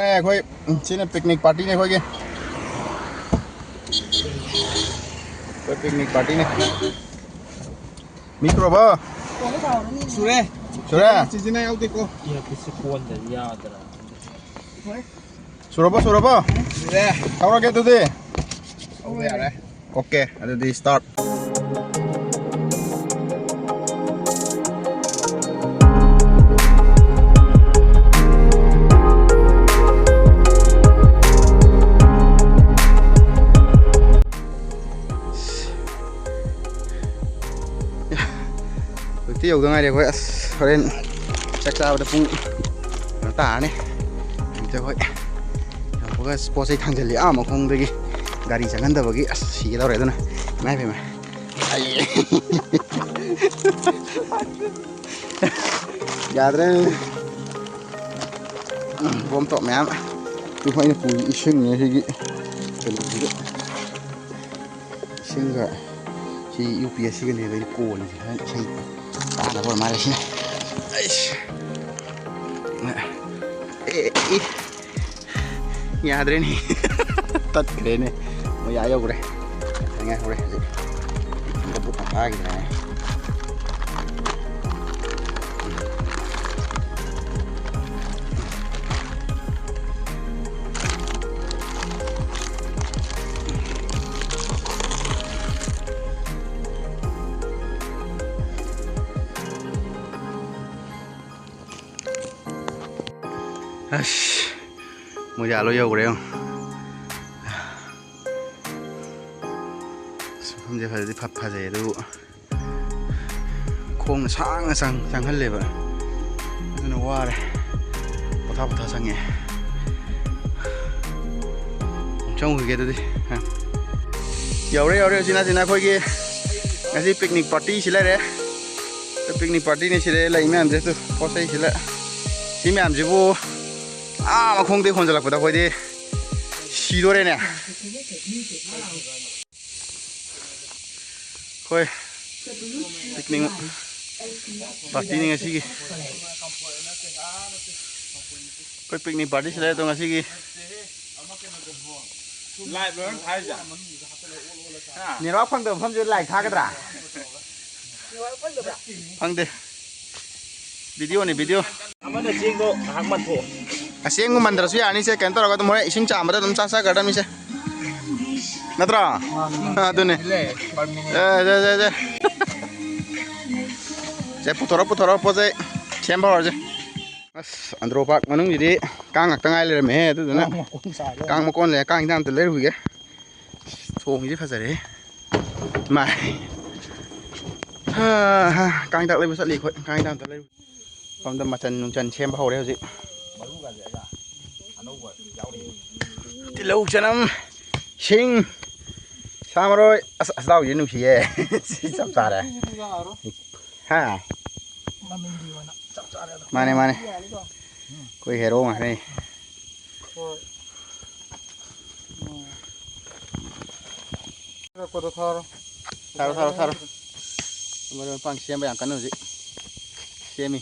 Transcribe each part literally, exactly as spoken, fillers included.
ꯑꯩꯈꯣꯏ, ꯁꯤꯅ picnic partyꯅꯦ ꯑꯩꯈꯣꯏꯒꯤ꯫ ꯑꯩꯈꯣꯏ picnic partyꯅꯦ꯫ ꯃꯤ ꯁꯨꯔꯕꯣ? ꯁꯨꯔꯦ꯫ ꯁꯨꯔꯦ? ꯆꯤꯆꯦꯅ ꯌꯥꯎꯗꯦꯀꯣ꯫ ꯁꯨꯔꯕꯣ, ꯁꯨꯔꯕꯣ? ꯁꯨꯔꯦ꯫ ꯊꯧꯔꯒꯦ ꯑꯗꯨꯗꯤ꯫ ꯊꯧꯕ ꯌꯥꯔꯦ꯫ OK, ꯑꯗꯨꯗꯤ start꯫ ꯍꯧꯖꯤꯛꯇꯤ ꯌꯧꯗ ꯉꯥꯏꯔꯤ ꯑꯩꯈꯣꯏ꯫ ꯑꯁ, ꯍꯣꯔꯦꯟ ꯆꯥꯛ ꯆꯥꯕꯗ ꯄꯨꯡ ꯀꯩꯅꯣ ꯇꯥꯔꯅꯤ꯫ ꯍꯧꯖꯤꯛꯇꯤ ꯑꯩꯈꯣꯏ ꯌꯧꯕꯒ ꯄꯣꯠ ꯆꯩ ꯊꯥꯡꯖꯜꯂꯤ꯫ ꯑꯥ ꯃꯈꯣꯡꯗꯒꯤ ꯒꯥꯔꯤ ꯆꯪꯍꯟꯗꯕꯒꯤ꯫ ꯑꯁ, ꯁꯤꯒꯦ ꯇꯧꯔꯦ꯫ ꯑꯗꯨꯅ ꯏꯃꯥꯏ ꯄꯦꯝꯃ꯫ ꯑꯩ ꯌꯥꯗ꯭ꯔꯦ꯫ ꯕꯣꯝ ꯇꯣꯞ ꯃꯌꯥꯝ꯫ ꯇꯨ ꯑꯩꯅ ꯄꯨꯔꯤ ꯏꯁꯤꯡꯅꯦ ꯁꯤꯒꯤ ꯀꯩꯅꯣꯁꯤꯗ꯫ ꯏꯁꯤꯡꯒ ꯁꯤ UPSꯁꯤꯒꯅꯦꯕ ꯑꯩꯅ ꯀꯣꯜꯂꯤꯁꯦ꯫ ꯏꯁꯤꯡ ꯇꯥꯅꯕ ꯑꯣꯏꯔ ꯃꯥꯜꯂꯦ ꯁꯤꯅ꯫ ꯑꯩꯁ꯫ ꯑꯦ, ꯑꯦ꯫ ꯌꯥꯗ꯭ꯔꯦꯅꯦ꯫ ꯇꯠꯈ꯭ꯔꯦꯅꯦ꯫ ꯃꯣꯏ ꯑꯥ ꯌꯧꯈ꯭ꯔꯦ꯫ ꯉꯥꯏꯍꯧꯔꯦ ꯍꯧꯖꯤꯛ꯫ ꯃꯕꯨꯛ ꯐꯥꯈꯤꯗ꯭ꯔꯦ꯫ ꯑꯁ, ꯃꯣꯏꯗꯤ ꯑꯥ ꯂꯣꯏ ꯌꯧꯈ꯭ꯔꯦ ꯌꯦꯡꯉꯣ꯫ ꯑꯁ, ꯃꯐꯝꯁꯦ ꯐꯖꯗꯤ ꯐ-, ꯐꯖꯩ, ꯑꯗꯨꯕꯨ ꯈꯣꯡꯅ ꯁꯥꯡꯅ ꯆꯪ-, ꯆꯪꯍꯜꯂꯦꯕ, ꯑꯗꯨꯅ ꯋꯥꯔꯦ꯫ ꯄꯣꯊꯥ ꯄꯣꯊꯥ ꯆꯪꯉꯦ꯫ ꯑꯃꯨꯛ ꯆꯪꯉꯨꯈꯤꯒꯦ ꯑꯗꯨꯗꯤ꯫ ꯑ꯫ ꯌꯧꯔꯦ, ꯌꯧꯔꯦ꯫ ꯁꯤꯅ, ꯁꯤꯅ ꯑꯩꯈꯣꯏꯒꯤ ꯉꯁꯤ picnic partyꯁꯤ ꯂꯩꯔꯦ꯫ Picnic partyꯅꯤ ꯁꯤꯗ ꯂꯩ ꯃꯌꯥꯝꯁꯦ꯫ ꯑꯗꯨ ꯄꯣꯠ ꯆꯩ ꯁꯤꯗ, ꯁꯤ ꯃꯌꯥꯝꯁꯤꯕꯨ ꯑꯥ ꯃꯈꯣꯡꯗꯒꯤ ꯍꯣꯟꯖꯜꯂꯛꯄꯗ ꯑꯩꯈꯣꯏꯗꯤ ꯁꯤꯗꯣꯔꯦꯅꯦ꯫ ꯑꯩꯈꯣꯏ picnic partyꯅꯤ ꯉꯁꯤꯒꯤ꯫ Picnic party ꯁꯤꯗ ꯑꯗꯣ ꯉꯁꯤꯒꯤ꯫ ꯂꯥꯏꯚ ꯂꯣꯏꯅ ꯊꯥꯏꯁꯦ꯫ ꯅꯦꯠꯋꯥꯛ ꯐꯪꯗꯕ ꯃꯐꯝꯁꯤꯗ ꯂꯥꯏꯚ ꯊꯥꯒꯗ꯭ꯔꯥ? ꯐꯪꯗꯦ꯫ ꯚꯤꯗꯤꯑꯣꯅꯤ, ꯚꯤꯗꯤꯑꯣ꯫ ꯑꯃꯅ ꯆꯦꯡꯗꯣ ꯉꯥꯏꯍꯥꯛ ꯃꯟꯊꯣꯛꯑꯣ꯫ ꯑꯁꯦꯡꯕ ꯃꯟꯗ꯭ꯔꯁꯨ ꯌꯥꯅꯤꯁꯦ, ꯀꯩꯅꯣ ꯇꯧꯔꯒ ꯑꯗꯨꯝ ꯍꯣꯔꯦꯟ ꯏꯁꯤꯡ ꯆꯥꯝꯕꯗ ꯑꯗꯨꯝ ꯆꯥ ꯆꯥꯈ꯭ꯔꯗꯕꯅꯤꯁꯦ꯫ ꯅꯠꯇ꯭ꯔꯣ? ꯑꯗꯨꯅꯦ꯫ ꯑꯦ, ꯁꯦ, ꯁꯦ, ꯁꯦ, ꯁꯦ꯫ ꯁꯦ, ꯄꯨꯊꯣꯔꯛꯑꯣ, ꯄꯨꯊꯣꯔꯛꯑꯣ, ꯄꯣꯠ ꯆꯩ ꯁꯦꯝꯕ ꯍꯧꯔꯁꯦ꯫ ꯑꯁ, ꯑꯟꯗ꯭ꯔꯣ ꯄꯥꯔꯛ ꯃꯅꯨꯡꯁꯤꯗꯤ ꯀꯥꯡ ꯉꯥꯛꯇ ꯉꯥꯏ ꯂꯩꯔꯝꯃꯦꯍꯦ꯫ ꯑꯗꯨꯗꯨꯅ ꯀꯥꯡ ꯃꯀꯣꯟ ꯆꯥꯏꯔꯦ꯫ ꯀꯥꯡ ꯃꯀꯣꯟ ꯂꯩ, ꯀꯥꯡ ꯍꯤꯗꯥꯛ ꯑꯝꯇ ꯂꯩꯔꯨꯈꯤꯒꯦ꯫ ꯊꯣꯡꯁꯤ ꯐꯖꯔꯦ꯫ ꯃꯥꯏ꯫ ꯍꯥ, ꯍꯥ, ꯀꯥꯡ ꯍꯤꯗꯥꯛ ꯂꯩꯕ ꯆꯠꯂꯤ ꯑꯩꯈꯣꯏ꯫ ꯀꯥꯡ ꯍꯤꯗꯥꯛ ꯑꯝꯇ ꯂꯩꯔꯨ꯫ ꯁꯣꯝꯗ ꯃꯆꯟ ꯅꯨꯡꯆꯟ ꯁꯦꯝꯕ ꯍꯧꯔꯦ ꯍꯧꯖꯤꯛ꯫ ꯇꯤꯜꯍꯧ, ꯆꯅꯝ, ꯁꯤꯡ, ꯁꯥ ꯃꯔꯣꯏ꯫ ꯑꯁ, ꯑꯁ, ꯂꯥꯎꯁꯦ ꯅꯨꯡꯁꯤꯌꯦ꯫ ꯁꯤ ꯆꯞ ꯆꯥꯔꯦ꯫ ꯍꯥ? ꯃꯃꯤꯡꯒꯤ ꯑꯣꯏꯅ ꯆꯞ ꯆꯥꯔꯦ ꯑꯗꯣ꯫ ꯃꯥꯅꯦ, ꯃꯥꯅꯦ꯫ ꯑꯩꯈꯣꯏ ꯍꯦꯔꯣ ꯉꯥꯛꯇꯅꯤ꯫ ꯍꯣꯏ꯫ ꯎꯝ꯫ ꯊꯥꯔꯣ, ꯊꯥꯔꯣ, ꯊꯥꯔꯣ꯫ ꯃꯔꯣꯏ ꯃꯄꯥꯡ ꯁꯦꯝꯕ ꯌꯥꯝ ꯀꯟꯅ ꯍꯧꯖꯤꯛ ꯁꯦꯝꯃꯤ꯫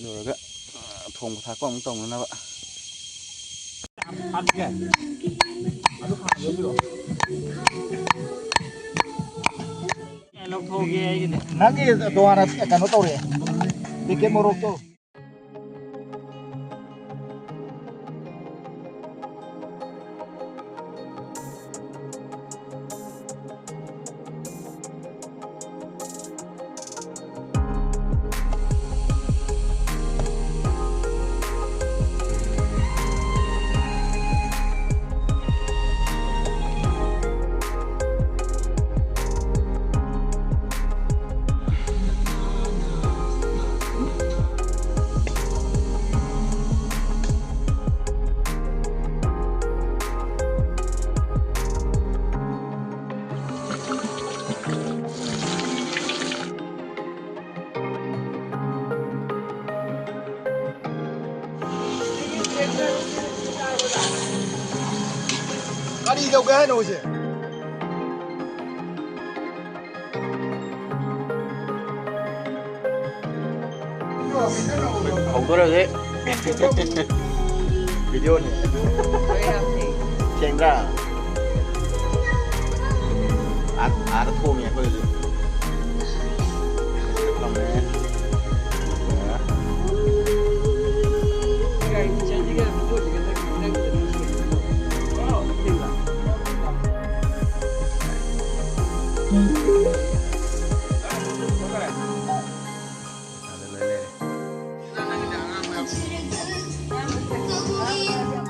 ꯂꯣꯏꯔꯒ, ꯑ, ꯊꯣꯡꯕ ꯊꯥꯛꯄ ꯑꯃꯨꯛ ꯇꯧꯅꯅꯕ꯫ ꯂꯧꯊꯣꯛꯑꯒꯦ ꯑꯩꯒꯤꯗꯤ꯫ ꯅꯪꯒꯤ ꯇꯣꯉꯥꯟꯅ ꯀꯩꯅꯣ ꯇꯧꯔꯦ꯫ ꯄꯦꯀꯦꯠ ꯃꯣꯔꯣꯛꯇꯣ꯫ ꯀꯔꯤ ꯇꯧꯒꯦ ꯍꯥꯏꯅꯣ ꯍꯧꯖꯤꯛ? ꯍꯧꯖꯤꯛ ꯚꯤꯗꯤꯑꯣꯅꯤ꯫ ꯁꯦꯡꯗ꯭ꯔꯥ? ꯑꯥ-, ꯑꯥꯗ ꯊꯣꯡꯉꯦ ꯑꯩꯈꯣꯏ ꯍꯧꯖꯤꯛ꯫ ꯊꯝꯃꯦ꯫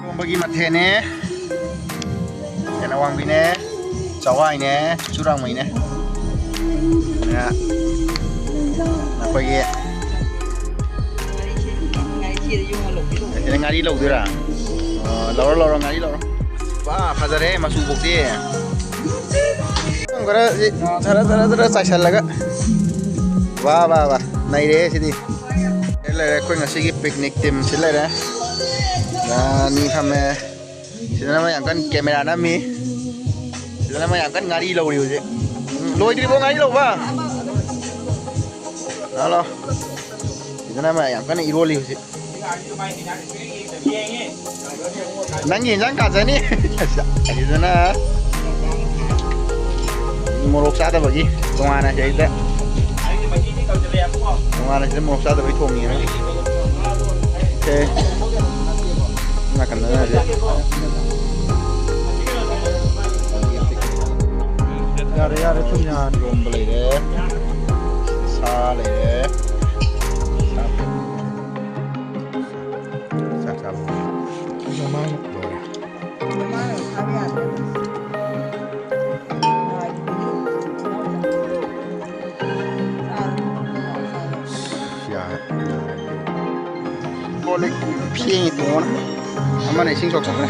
ꯏꯔꯣꯝꯕꯒꯤ ꯃꯊꯦꯜꯅꯦ꯫ ꯌꯦꯟ ꯑꯋꯥꯡꯕꯤꯅꯦ, ꯆꯋꯥꯏꯅꯦ, ꯆꯨꯔꯥꯡꯃꯩꯅꯦ꯫ ꯑꯗꯨꯅ ꯑꯩꯈꯣꯏꯒꯤ ꯁꯤꯗ ꯉꯥꯔꯤ ꯂꯧꯗꯣꯏꯔꯥ? ꯑꯣ, ꯂꯧꯔꯣ, ꯂꯧꯔꯣ, ꯉꯥꯔꯤ ꯂꯧꯔꯣ꯫ ꯋꯥ, ꯐꯖꯔꯦ ꯃꯆꯨ ꯐꯧꯗꯤ꯫ ꯈꯔ ꯁꯤ ꯊꯔ ꯊꯔ ꯊꯔ ꯆꯥꯏꯁꯜꯂꯒ꯫ ꯋꯥ, ꯋꯥ, ꯋꯥ꯫ ꯅꯩꯔꯦꯍꯦ ꯁꯤꯗꯤ꯫ ꯂꯩꯔꯦ, ꯂꯩꯔꯦ꯫ ꯑꯩꯈꯣꯏ ꯉꯁꯤꯒꯤ picnic team ꯁꯤ ꯂꯩꯔꯦ꯫ ꯑꯅꯤ ꯐꯝꯃꯦ꯫ ꯁꯤꯗꯅ ꯑꯃ ꯌꯥꯝ ꯀꯟꯅ camera ꯅꯝꯃꯤ꯫ ꯁꯤꯗꯅ ꯑꯃ ꯌꯥꯝ ꯀꯟꯅ ꯉꯥꯔꯤ ꯂꯧꯔꯤ ꯍꯧꯖꯤꯛ꯫ ꯎꯝ, ꯂꯣꯏꯗ꯭ꯔꯤꯕꯣ ꯉꯥꯔꯤ ꯂꯧꯕ? ꯍꯜꯂꯣ꯫ ꯁꯤꯗꯅ ꯑꯃ ꯌꯥꯝ ꯀꯟꯅ ꯏꯔꯣꯜꯂꯤ ꯍꯧꯖꯤꯛ꯫ ꯅꯪꯒꯤ ꯏꯟꯖꯥꯡ ꯀꯥꯖꯅꯤ꯫ ꯑꯁꯤꯗꯅ ꯃꯣꯔꯣꯛ ꯆꯥꯗꯕꯒꯤ ꯇꯣꯉꯥꯟꯅ ꯁꯤꯗꯩꯗ, ꯇꯣꯉꯥꯟꯅ ꯁꯤꯗ ꯃꯣꯔꯣꯛ ꯆꯥꯗꯕꯒꯤ ꯊꯣꯡꯉꯤꯅ꯫ ꯑꯣꯀꯦ꯫ ꯅꯥꯀꯟꯗꯅ ꯍꯧꯖꯤꯛ ꯌꯥꯔꯦ, ꯌꯥꯔꯦ, ꯊꯨꯝ ꯌꯥꯔꯅꯤ꯫ ꯏꯔꯣꯝꯕ ꯂꯩꯔꯦ, ꯁꯥ ꯂꯩꯔꯦ, ꯁꯥ ꯆꯥꯛ ꯆꯥꯕ ꯃꯃꯥꯡ ꯂꯣꯏꯔꯦ꯫ ꯌꯥꯔꯦ꯫ ꯀꯣꯜ ꯂꯤꯛ ꯐꯦꯡꯉꯤ ꯇꯣꯡꯉꯅ꯫ ꯑꯃꯅ ꯏꯁꯤꯡ ꯁꯣꯛꯆꯠꯈ꯭ꯔꯦ꯫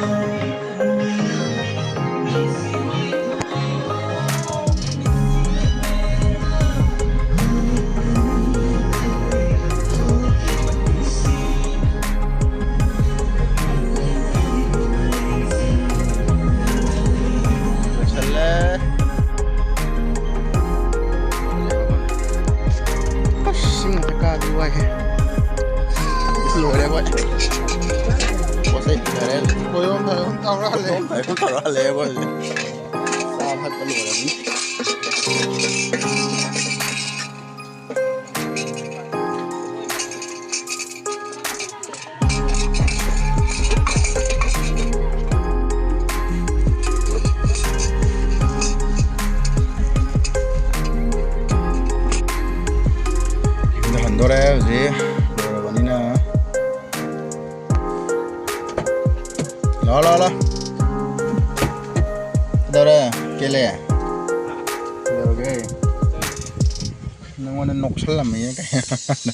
ꯂꯣꯏꯁꯜꯂꯦ꯫ ꯑꯁ, ꯆꯤꯡ ꯃꯊꯛ ꯀꯥꯕꯗꯤ ꯋꯥꯏꯍꯦ꯫ ꯍꯣꯏ꯫ ꯄꯣꯠ ꯆꯩ ꯄꯨꯊꯔꯦ꯫ ꯈꯣꯏꯔꯣꯝ ꯈꯣꯏꯔꯣꯝ ꯇꯧꯔ ꯍꯜꯂꯦ꯫ ꯈꯣꯏꯔꯣꯝ ꯈꯣꯏꯔꯣꯝ ꯇꯧꯔ ꯍꯜꯂꯦ ꯑꯩꯈꯣꯏ ꯍꯧꯖꯤꯛ꯫ ꯆꯥꯕ ꯊꯛꯄ ꯂꯣꯏꯔꯕꯅꯤ꯫ ꯌꯨꯝꯗ ꯍꯟꯗꯣꯔꯦ ꯍꯧꯖꯤꯛ ꯂꯣꯏꯔꯕꯅꯤꯅ꯫ ꯂꯥꯛꯑꯣ, ꯂꯥꯛꯑꯣ, ꯂꯥꯛꯑꯣ꯫ ꯀꯩꯗꯧꯔꯦ? ꯀꯦꯂꯦ? ꯀꯩꯗꯧꯔꯒꯦ? ꯅꯪꯉꯣꯟꯗ ꯅꯣꯛꯁꯜꯂꯝꯃꯦ ꯀꯩꯅꯣ꯫